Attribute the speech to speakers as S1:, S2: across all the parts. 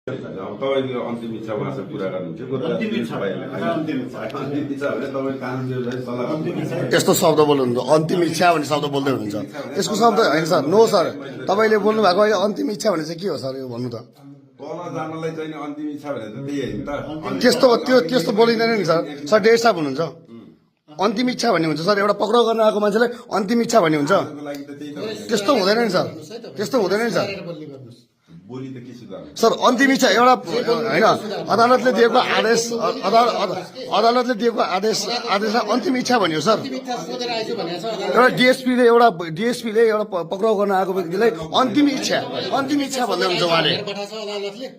S1: अब तपाईँको अन्तिम इच्छा उहाँसँग कुरा गर्नुहुन्छ अन्तिम इच्छा भने तपाईँ कानुन व्यवसाय सल्लाह
S2: यस्तो शब्द बोल्नुहुन्छ अन्तिम इच्छा भन्ने शब्द बोल्दै हुनुहुन्छ यसको शब्द होइन सर नो सर तपाईँले बोल्नु भएको अहिले अन्तिम इच्छा भने चाहिँ के हो सर यो भन्नु त
S1: तल जानलाई चाहिँ अन्तिम इच्छा भने त त्यही होइन त
S2: त्यस्तो त्यस्तो बोलिँदैन नि सर सर डेढ साहब हुनुहुन्छ अन्तिम इच्छा भन्ने हुन्छ सर एउटा पक्राउ गर्न आएको मान्छेलाई अन्तिम इच्छा भन्ने हुन्छ
S1: लागि त त्यही त
S2: त्यस्तो हुँदैन नि सर त्यस्तो हुँदैन नि सर
S1: बोली त के सुधार्नु
S2: सर अन्तिम इच्छा एउटा होइन अदालतले दिएको आदेश अदालतले दिएको आदेशलाई अन्तिम इच्छा भन्यो सर एउटा डिएसपीले एउटा पक्राउ गर्न आएको व्यक्तिलाई अन्तिम इच्छा भन्दै हुन्छ उहाँले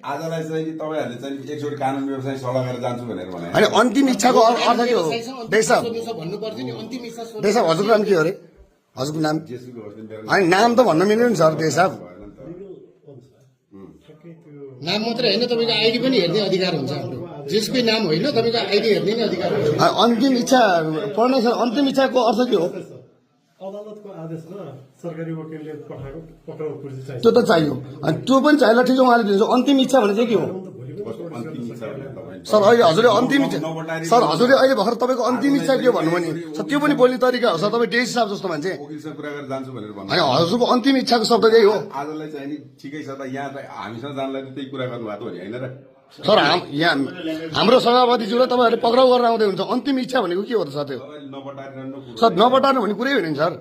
S1: आजलाई चाहिँ तपाईँहरूले चाहिँ एकचोटि कानुन व्यवसाय सल्लाह गरेर जान्छु भनेर भने
S2: होइन अन्तिम इच्छाको अर्थ के हो देशा हजुरको नाम के हो अरे हजुरको नाम होइन नाम त भन्न मिल्दैन नि सर देशा
S3: नाम मात्रै होइन तपाईँको आइडी पनि हेर्ने अधिकार हुन्छ हाम्रो जसकै नाम होइन तपाईँको आइडी हेर्ने नै अधिकार हुन्छ
S2: अन्तिम इच्छा पढ्न सर अन्तिम इच्छाको अर्थ के हो
S4: अदालतको आदेशमा सरकारी वकिलले पठाएको पक्राउ पुर्जी चाहिन्छ
S2: त्यो त चाहियो अनि त्यो पनि चाहिएला ठिक उहाँले दिन्छ अन्तिम इच्छा भने चाहिँ के हो
S1: अन्तिम इच्छा भने तपाईँ
S2: सर अहिले हजुरले अन्तिम इच्छा सर हजुरले अहिले भर्खर तपाईँको अन्तिम इच्छा के हो भन्नुभयो नि सर त्यो पनि बोल्ने तरिका हो सर तपाईँ डेस साहब जस्तो मान्छे
S1: वकिलसँग कुरा गरेर जान्छु भनेर भन्नु
S2: होइन हजुरको अन्तिम इच्छाको शब्द त्यही हो
S1: आजलाई चाहिँ नि ठिकै छ त यहाँ त हामीसँग जानलाई त त्यही कुरा गर्नुभएको हो नि होइन र
S2: सर यहाँ हाम्रो सभापतिज्यूलाई तपाईँहरूले पक्राउ गरेर आउँदै हुन्छ अन्तिम इच्छा भनेको के हो त सर त्यो
S1: तपाईँले नपटाएर
S2: सर नपटार्नु भन्ने कुरै होइन नि सर